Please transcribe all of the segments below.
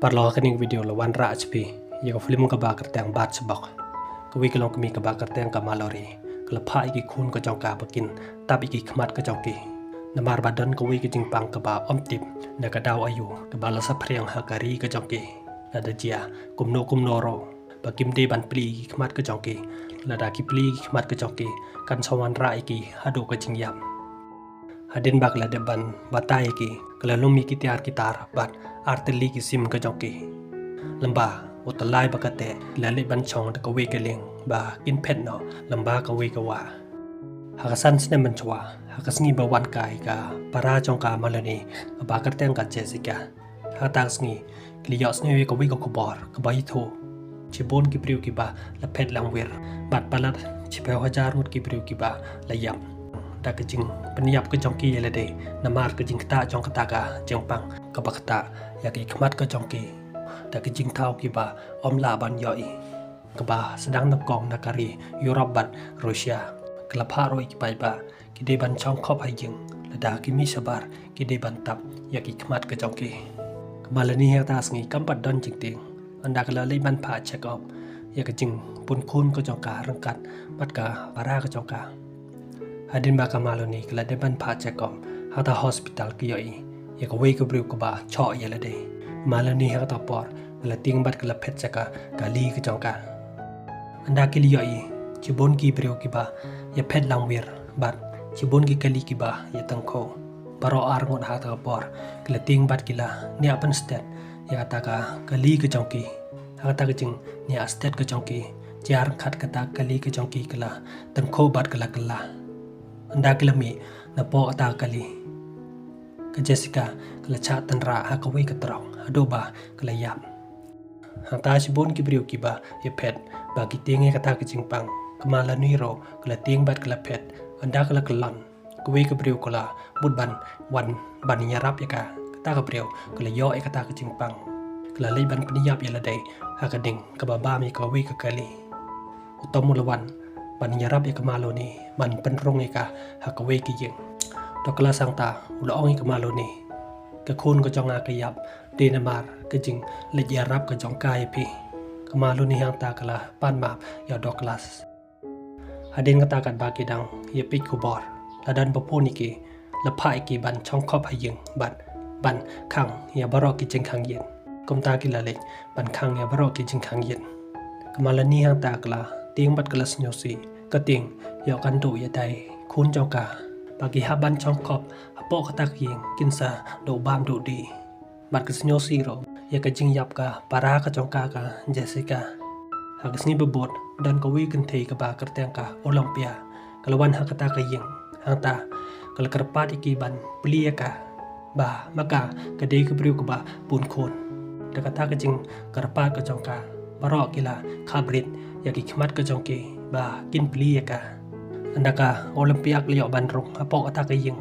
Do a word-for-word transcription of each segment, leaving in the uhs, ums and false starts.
Paralok, ha kane ka video la wanrah sha phi ïa ka film kaba kyrteng Birds Box. Kawei ka longkmie kaba kyrteng ka Mallory ka la phah ïa ki khun ka jong ka ba kin tap ïa ki khmat ka jong ki. Namar ba don kawei ka jingpang kaba ym tip na ka daw aïu kaba la saphriang ha ka ri ka jong ki. Lada jia kumno kumno ruh ba kim dei ban plie ïa ki khmat ka jong ki. Lada ki plie ïa ki khmat ka jong ki kan sa wanrah ïa ki haduh ka jingïap. Hadien ba ka la dep ban batai ïa ki, ka la lum ïa ki tiar ki tar bad artylli ki sim ka jong ki. Lymba u tylli ba ka teh, ki la leit ban shong da kawei ka lieng ba kin phet noh lymba kawei ka wah. Ha ka san snem mynshuwa, ha ka sngi ba wan kai ka para jong ka Mallory kaba kyrteng ka Jessica. Ha kata ka sngi ki la ïohsngew ïa kawei ka khubor kaba ïathuh shibun ki briew kiba la phet langwir bad palat shiphew hajar ngut ki briew kiba la ïap da ka jingpynïap ka jong ki ïa lade namar ka jingktah jong kata ka jingpang kaba ktah ïa ki khmat ka jong ki da ki jingthaw kiba ym lah ban ïohi. Kaba sdang nyngkong na ka ri Europe bad Russia. Ka la phah ruh ïa ki paidbah ki dei ban shong khop ha ïing, lada ki mih shabar ki dei ban tap ïa ki khmat ka jong ki. Ka Mallory ha kata ka sngi kam pat don jingtieng, ynda ka la leit ban phah check up ïa ka jingpun khun ka jong ka ryngkat bad ka para ka jong ka. Hadien ba ka Mallory ka la dep ban phah check up ha kata hospital, ka ïohi ïa kawei ka briew kaba shoh ïa lade. Mallory ha kata por ka la tieng bad ka la phet sha ka kali ka jong ka. Ynda ki la ïohi shibun ki briew kiba ïa phet langwir bad shibun ki kali kiba ïa tyngkhuh. Baroh ar ngut ha kata ka por ki la tieng bad ki la ñiah pynstet ïa kata ka kali ka jong ki. Ha kata ka jingñiah stet ka jong ki, jia ryngkat kata ka kali ka jong ki ka la tyngkhuh bad ka la kylla. Ynda ki la mih napoh kata ka kali, ka Jessica ka la shah tynrah ha kawei ka trok haduh ba ka la ïap. Hangta shibun ki briew kiba ïa phet ba ki tieng ïa kata ka jingpang. Ka Mallory ruh ka la tieng bad ka la phet. Ynda ka la kyllon, kawei ka briew ka la mut ban wan ban ïarap ïa ka. Kata ka briew ka la ïoh ïa kata ka jingpang, ka la leit ban pynïap ïa lade ha ka ding kaba bam ïa kawei ka kali. U Tom u la wan ban ïarap ïa ka Mallory ban pynrung ïa ka ha kawei ka ïing. Douglas hangta u la ong ïa ka Mallory, ka khun ka jong nga ka ïap dei namar ka jingleit ïarap ka jong ka ïa phi. Ka Mallory hangta ka la pan map ïa u Douglas. Hadien kata katba ki dang ïa peit khubor, la don ba phone ïa ki, la phah ïa ki ban shong khop ha ïing bad ban khang ïa baroh ki jingkhang ïit. Kumta ki la leit ban khang ïa baroh ki jingkhang ïit. Ka Mallory hangta ka la tieng bad ka la sngewsih, ka tieng ïoh kan duh ïa tai khun jong ka ba ki hap ban shong khop hapoh kata ka ïing, kin sa duh bam duh dih. Bad ka sngewsih ruh ïa ka jingïap ka para ka jong ka, ka Jessica. Ha ka sngi ba bud don kawei kynthei kaba kyrteng ka Olympia ka la wan ha kata ka ïing. Hangta ka la kyrpad ïa ki ban plie ïa ka ba ma ka ka dei ka briew kaba pun khun. Da kata ka jingkyrpad ka jong ka, baroh ki la khaprit ïa ki khmat ka jong ki ba kin plie ïa ka. Ynda ka Olympia ka la ïoh ban rung hapoh kata ka ïing,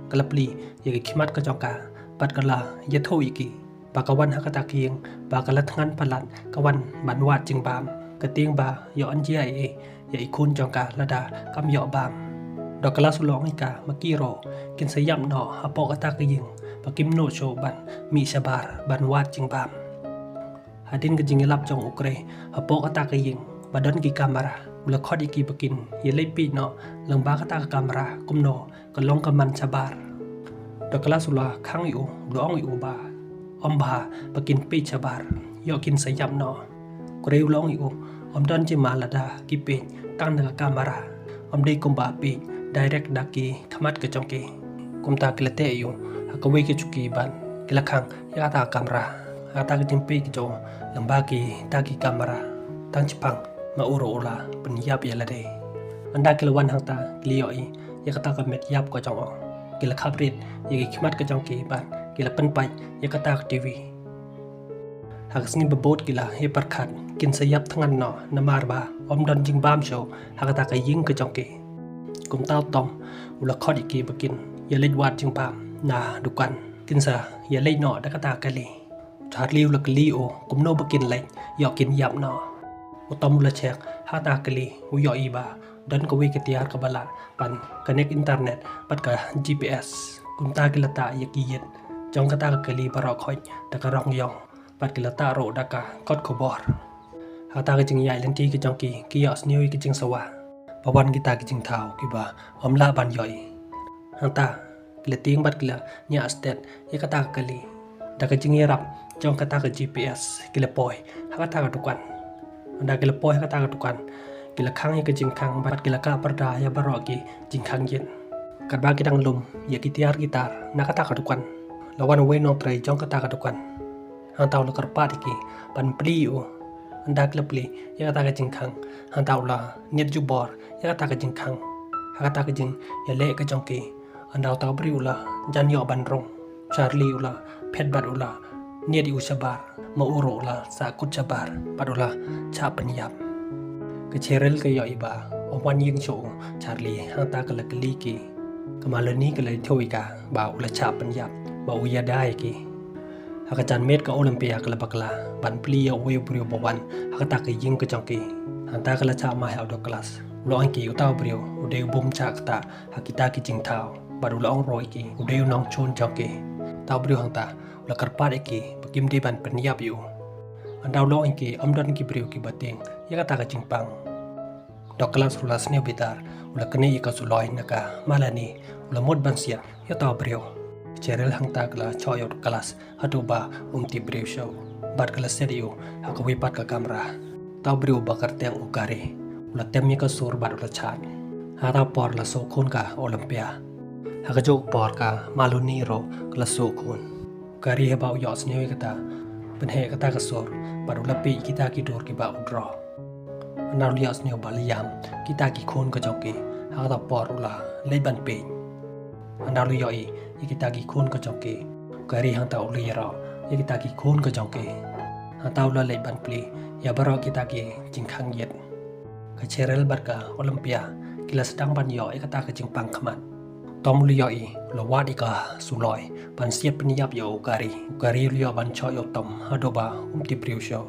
ka la plie ïa ki khmat ka jong ka bad ka la ïathuh ïa ki ba ka wan ha kata ka ïing ba ka la thngan palat, ka wan ban wad jingbam. Ka tieng ba ïoh ym jia ei ei ïa i khun jong ka lada kam ïoh bam. Douglas u la ong ïa ka, ma ki ruh kin sa ïap noh hapoh kata ka ïing ba kim nud shuh ban mih shabar ban wad jingbam. Hadien ka jingïalap jong u Gray hapoh kata ka ïing ba don ki kamera, u la khot ïa ki ba kin ïa leit peit noh lyngba kata ka kamera kumno ka long ka man shabar. Douglas u la khang ïa u, u la ong ïa u ba ym bha ba kin peit shabar, ïoh kin sa ïap noh. U Gray u la ong ïa u, ym don jingma lada ki peit tang na ka kamera, ym dei kumba peit direct da ki khmat ka jong ki. Kumta ki la teh ïa u ha kawei ka shuki bad ki la khang ïa kata ka kamera. Ha kata ka jingpeit ka jong u lyngba kita ki kamera, tang shiphang ma u ruh u la pynïap ïa lade. Ynda ki la wan hangta ki la ïohi ïa kata ka met ïap ka jong u. Ki la khaprit ïa ki khmat ka jong ki bad ki la pynpait ïa kata ka T V. Ha ka sngi ba bud ki la ïa pyrkhat kin sa ïap thngan noh namar ba ym don jingbam shuh ha kata ka ïing ka jong ki. Kumta u Tom u la khot ïa ki ba kin ïa leit wad jingbam na dukan, kin sa ïa leit noh da kata ka kali. U Charlie u la kylli u kumno ba kin leit ïoh kin ïap noh. U Tom u la check ha kata ka kali, u ïohi ba don kawei ka tiar kaba lah ban connect internet bad ka G P S. Kumta ki la tah ïa ki ïit jong kata ka kali baroh khoit da ka rong ïong. bad ki la tah ruh da ka kot khubor. Hangta ka jingïaid lynti ka jong ki, ki ïohsngew ïa ka jingsawa ba wan kita ki jingthaw kiba ym lah ban ïohi. Hangta ki la tieng bad ki la ñiah stet ïa kata ka kali. Da ka jingïarap jong kata ka G P S ki la poi ha kata ka dukan. Haba ki la poi ha kata ka dukan, ki la khang ïa ka jingkhang bad ki la kah pyrda ïa baroh ki jingkhang ïit. Katba ki dang lum ïa ki tiar ki tar na kata ka dukan, la wan uwei u nongtrei jong kata ka dukan. Hangta u la kyrpad ïa ki ban plie ïa u. Haba ki la plie ïa kata ka jingkhang, hangta u la niet jubor ïa kata ka jingkhang. Ha kata ka jingïaleh ka jong ki, hangta uta u briew u la jan ïoh ban rung. Charlie u la phet bad u la niet ïa u shabar, ma u ruh u la sahkut shabar bad u la shah pynïap. Ka Cheryl ka ïohi ba ym wan ïeng shuh u Charlie, hangta ka la kylli ki. Ka Maloney ka la ïathuh ïa ka ba u la shah pynïap, ba u ïada ïa ki. Ha ka janmiet ka Olympia ka la bakla ban plie ïa uwei u briew ba wan ha kata ka ïing ka jong ki. Hangta ka la shah mai ha u Douglas. U la ong ïa ki uta u briew u dei u bym shah ktah ha kita ki jingthaw, bad u la ong ruh ïa ki u dei u nongshun jong ki. Uta u briew hangta u la kyrpad ïa ki ba kim dei ban pynïap ïa u. Haba u la ong ïa ki ym don ki briew kiba tieng ïa kata ka jingpang. Douglas u la sniew bitar, u la knieh ïa ka suloi na ka Maloney, u la mut ban siat ïa uta u briew. Cheryl hangta ka la shoh ïa u Douglas haduh ba um tip briew shuh, bad ka la siat ïa u ha kawei pat ka kamra. Uta u briew ba kyrteng u Gary u la tem ïa ka sur bad u la shad. Ha kata ka por la shu khun ka Olympia. Ha kajuh ka por ka Maloney ruh ka la shu khun. U Gary haba u ïohsngew ïa kata, u pynheh kata ka sur bad u la peit ïa kita ki dur kiba u draw. Haba u la ïohsngew ba la ïam kita ki khun ka jong ki, ha kata ka por u la leit ban peit. Haba u la ïohi ïa kita ki khun ka jong ki, u Gary hangta u la ïaroh ïa kita ki khun ka jong ki. Hangta u la leit ban plie ïa baroh kita ki jingkhang ïit. Ka Cheryl bad ka Olympia ki la sdang ban ïoh ïa kata ka jingpang khmat. U Tom u la ïohi, u la wad ïa ka suloi ban siat pynïap ïa u Gary. U Gary u la ïoh ban shoh ïa u Tom haduh ba um tip briew shuh.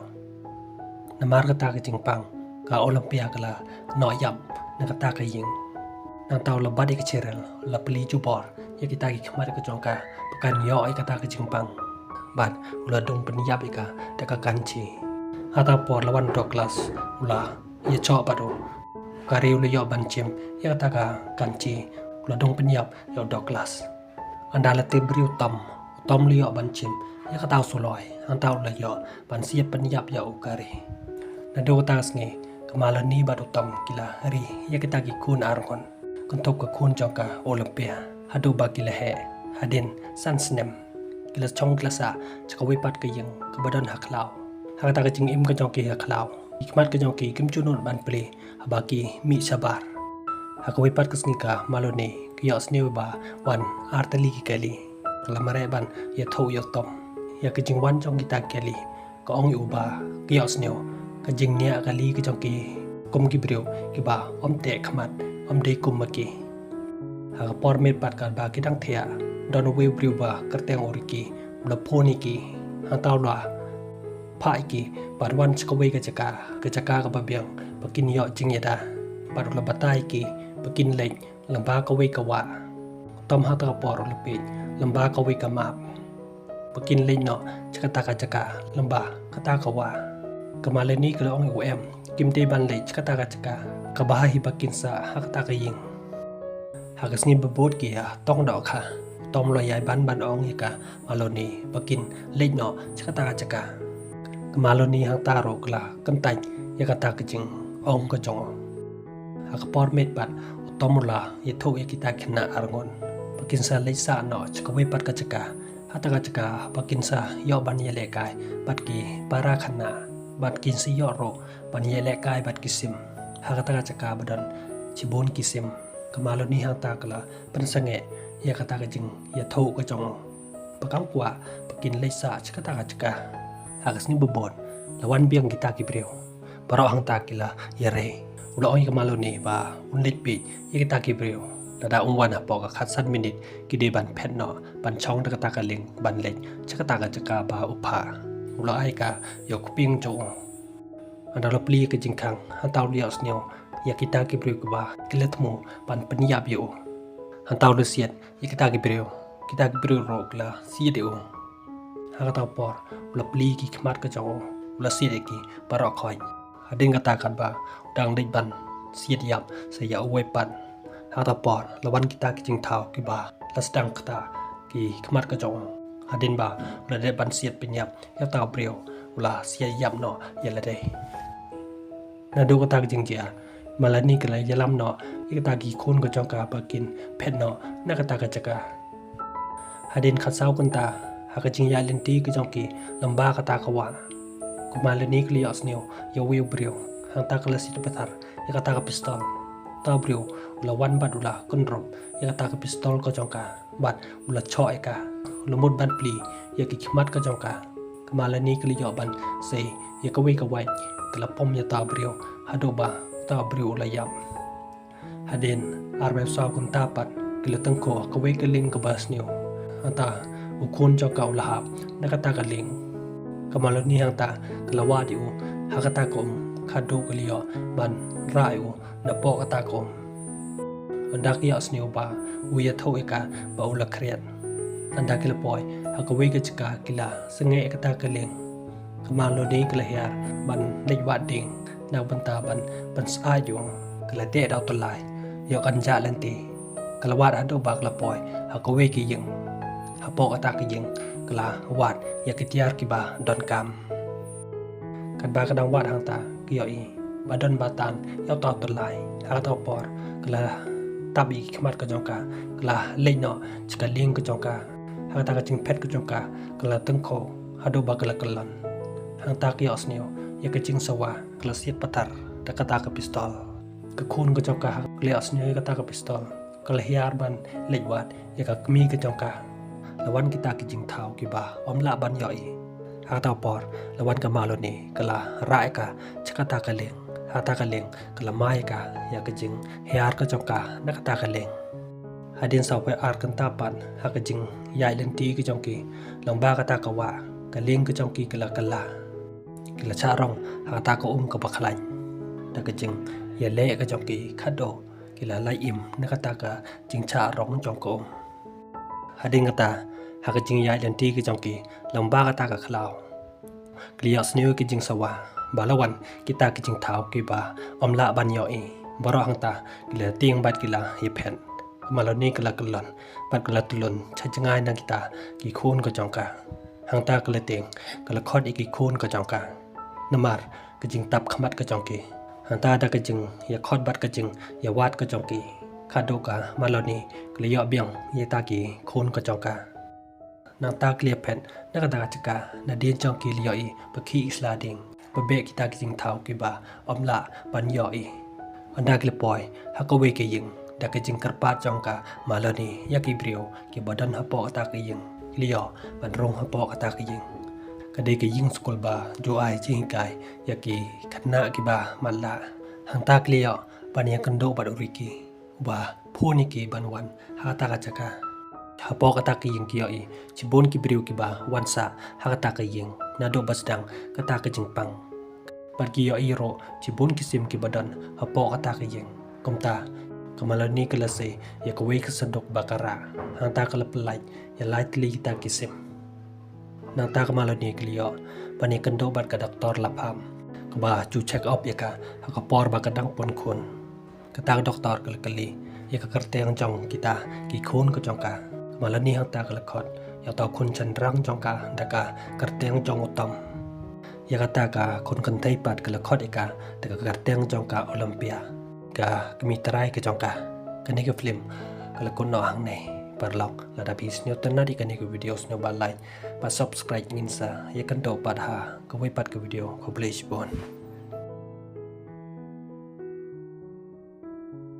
Namar kata ka jingpang, ka Olympia ka la noh ïap na kata ka ïing. Nangta u la bat ïa ka Cheryl, u la plie jubor ïa kita ki khmat ka jong ka ba kan ïoh ïa kata ka jingpang. Bad u la dung pynïap ïa ka da ka kanchi. Ha kata ka por la wan u Douglas, u la ïashoh bad u. U Gary u la ïoh ban shim ïa kata ka kanchi, u la dung pynïap ïa u Douglas. Haba la tip briew u Tom, u Tom u la ïoh ban shim ïa kata u suloi, hangta u la ïoh ban siat pynïap ïa u Gary. Naduh kata ka sngi, ka Maloney bad u Tom ki la ri ïa kita ki khun arngut, kynthup ka khun jong ka Olympia, haduh ba ki la heh hadien san snem. Ki la shong ki la sah sha kawei pat ka ïing kaba don ha khlaw. Ha kata ka jingim ka jong ki ha khlaw, ki khmat ka jong ki kim ju nud ban plie haba ki mih shabar. Ha kawei pat ka sngi ka Maloney ka ïohsngew ba wan ar tylli ki kali. Ka la mareh ban ïathuh ïa u Tom ïa ka jingwan jong kita ki kali. Ka ong ïa u ba ka ïohsngew ka jingniah kali ka jong ki kum ki briew kiba ym teh khmat, ym dei kum ma ki. Ha ka por miet pat katba ki dang thiah, don uwei u briew ba kyrteng u Ricky u la phone ïa ki. Hangta u la phah ïa ki ban wan sha kawei ka jaka, ka jaka kaba biang ba kin ïoh jingïada. Bad u la batai ïa ki ba kin leit lyngba kawei ka wah. U Tom ha kata ka por u la peit lyngba kawei ka map ba kin leit noh sha kata ka jaka lyngba kata ka wah. Ka Maloney ka la ong ïa u em, kim dei ban leit sha kata ka jaka kaba ha hi ba kin sah ha kata ka ïing. Ha ka sngi ba bud ki ïa tong dohkha, u Tom u la ïai ban ban ong ïa ka Maloney ba kin leit noh sha kata ka jaka. Ka Maloney hangta ruh ka la kyntait ïa kata ka jingong ka jong u. Ha ka por miet pat u Tom u la ïathuh ïa kita ki khynnah arngut ba kin sa leit sah noh sha kawei pat ka jaka. Ha kata ka jaka ba kin sa ïoh ban ïalehkai bad ki para khynnah, bad kin sa ïoh ruh ban ïalehkai bad ki sim. Ha kata ka jaka ba don shibun ki sim, ka Maloney hangta ka la pynsangeh ïa kata ka jingïathuh ka jong u ba kam kwah ba kin leit sah sha kata ka jaka. Ha ka sngi ba bud la wan biang kita ki briew. Baroh hangta ki la ïarei. U la ong ïa ka Maloney ba un leit peit ïa kita ki briew. Lada um wan hapoh ka khatsan minit ki dei ban phet noh ban shong da kata ka lieng ban leit sha kata ka jaka ba u phah. U la ai ka ïa u kpieng jong u. Haba u la plie ïa ka jingkhang, hangta u la ïohsngew ïa kita ki briew kiba ki la thmu ban pynïap ïa u. Hangta u la siat ïa kita ki briew, kita ki briew ruh ki la siat ïa u. Ha kata ka por u la plie ki khmat ka jong u, u la siat ïa ki baroh khoit. Hadien kata katba u dang dei ban siat ïap sa ïa uwei pat, ha kata por la wan kita ki jingthaw kiba la sdang kata ki khmat ka jong u. Hadien ba u la dep ban siat pynïap ïa uta u briew, u la siat ïap noh ïa lade. Naduh kata ka jingjia, Malani ka la ïalam noh ïa kita ki khun ka jong ka ba kin phet noh na kata ka jaka. Hadien khatsaw kynta, ha ka jingïaid lynti ka jong ki lyngba kata ka wah, ka Malani ka la ïohsniew ïa uwei u briew, hangta ka la siat pathar ïa kata ka pistol. Uta u briew u la wan bad u la kynrup ïa kata ka pistol ka jong ka bad u la choh ïa ka. U la mut ban plie ïa ki khmat ka jong ka. Ka Malani ka la ïoh ban sei ïa kawei ka wait, ka la pom ïa uta u briew haduh ba uta u briew u la ïap. Hadien arphew saw kynta pat, ki la tyngkhuh ha kawei ka lieng kaba sniew. Hangta u khun jong ka u la hap na kata ka lieng. Ka Malani hangta ka la wad ïa u ha kata ka um, khadduh ka la ïoh ban rah ïa u napoh kata ka um. Ynda ka ïohsniew ba u ïathuh ïa ka ba u la khriat. Ynda ki la poi ha kawei ka jaka, ki la sangeh ïa kata ka lieng. Ka Malani ka la hiar ban leit wad dieng na ka bynta ban pynsyaid ïa u. Ka la teh da u tyllai, ïoh kan jah lynti. Ka la wad haduh ba ka la poi ha kawei ka ïing. Hapoh kata ka ïing ka la wad ïa ki tiar kiba donkam. Katba ka dang wad hangta, ka ïohi ba don ba tan ïa uta u tyllai. Ha kata ka por ka la tap ïa ki khmat ka jong ka, ka la leit noh sha ka lieng ka jong ka. Ha kata ka jingphet ka jong ka, ka la tyngkhuh haduh ba ka la kyllon. Hangta ka ïohsniew ïa ka jingsawa, ka la siat pathar da kata ka pistol. Ka khun ka jong ka, ha ka la ïohsniew ïa kata ka pistol, ka la hiar ban leit wad ïa ka kmie ka jong ka. La wan kita ki jingthaw kiba ym lah ban ïohi. Ha kata ka por la wan ka Malani, ka la rah ïa ka sha kata ka lieng. Ha kata ka lieng ka la mai ïa ka ïa ka jinghiar ka jong ka na kata ka lieng. Hadien sawphew ar kynta pat, ha ka jingïaid lynti ka jong ki lyngba kata ka wah, ka lieng ka jong ki ka la kylla. Ki la shah rong ha kata ka um kaba khlaiñ da ka jingïaleh ka jong ki, khadduh ki la lait im na kata ka jingshah rong jong ka um. Hadien kata, ha ka jingïaid lynti ka jong ki lyngba kata ka khlaw, ki la ïohsniew ïa ki jingsawa ba la wan kita ki jingthaw kiba ym lah ban ïohi. Baroh hangta ki la tieng bad ki la ïaphet. Ka Malani ka la kyllon bad ka la tyllun sha jngai na kita ki khun ka jong ka. Hangta ka la tieng, ka la khot ïa ki khun ka jong ka. Namar ka jingtap khmat ka jong ki, hangta da ka jingïakhot bad ka jingïawad ka jong ki, khadduh ka Malani ka la ïoh biang ïa kita ki khun ka jong ka. Nangta ka la ïaphet na kata ka jaka, nadien jong ki la ïohi ba khih ki sla dieng, ba beh kita ki jingthaw kiba ym lah ban ïohi. Ynda ki la poi ha kawei ka ïing, da ka jingkyrpad jong ka Malani ïa ki briew kiba don hapoh kata ka ïing, ki la ïoh ban rung hapoh kata ka ïing. Ka dei ka ïing skul ba ju ai jinghikai ïa ki khynnah kiba matlah. Hangta ki la ïoh ban ïakynduh bad u Ricky, uba phone ïa ki ban wan ha kata ka jaka. Hapoh kata ka ïing ki ïohi shibun ki briew kiba wan sah ha kata ka ïing naduh ba sdang kata ka jingpang. Bad ki ïohi ruh shibun ki sim kiba don hapoh kata ka ïing. Kumta ka Malani ka la sei ïa kawei ka synduk ba ka rah. Hangta ka la pyllait ïa lai tylli kita ki sim. Nangta ka Malani ka la ïoh ban ïakynduh bad ka doktor lafam, kaba ju check up ïa ka ha ka por ba ka dang pun khun. Kata ka doktor ka la kylli ïa ka kyrteng jong kita ki khun ka jong ka. Ka Malani hangta ka la khot ïa uta u khun shynrang jong ka da ka kyrteng jong u Tom. Ïa kata ka khun kynthei pat ka la khot ïa ka da ka kyrteng jong ka Olympia, ka kmie trai ka jong ka. Kane ka film ka la kut noh hangne. Paralok, lada phi sngewtynnad ïa kane ka video, sngewbha like bad subscribe, ngin sa ïakynduh pat ha kawei pat ka video. Khublei shibun.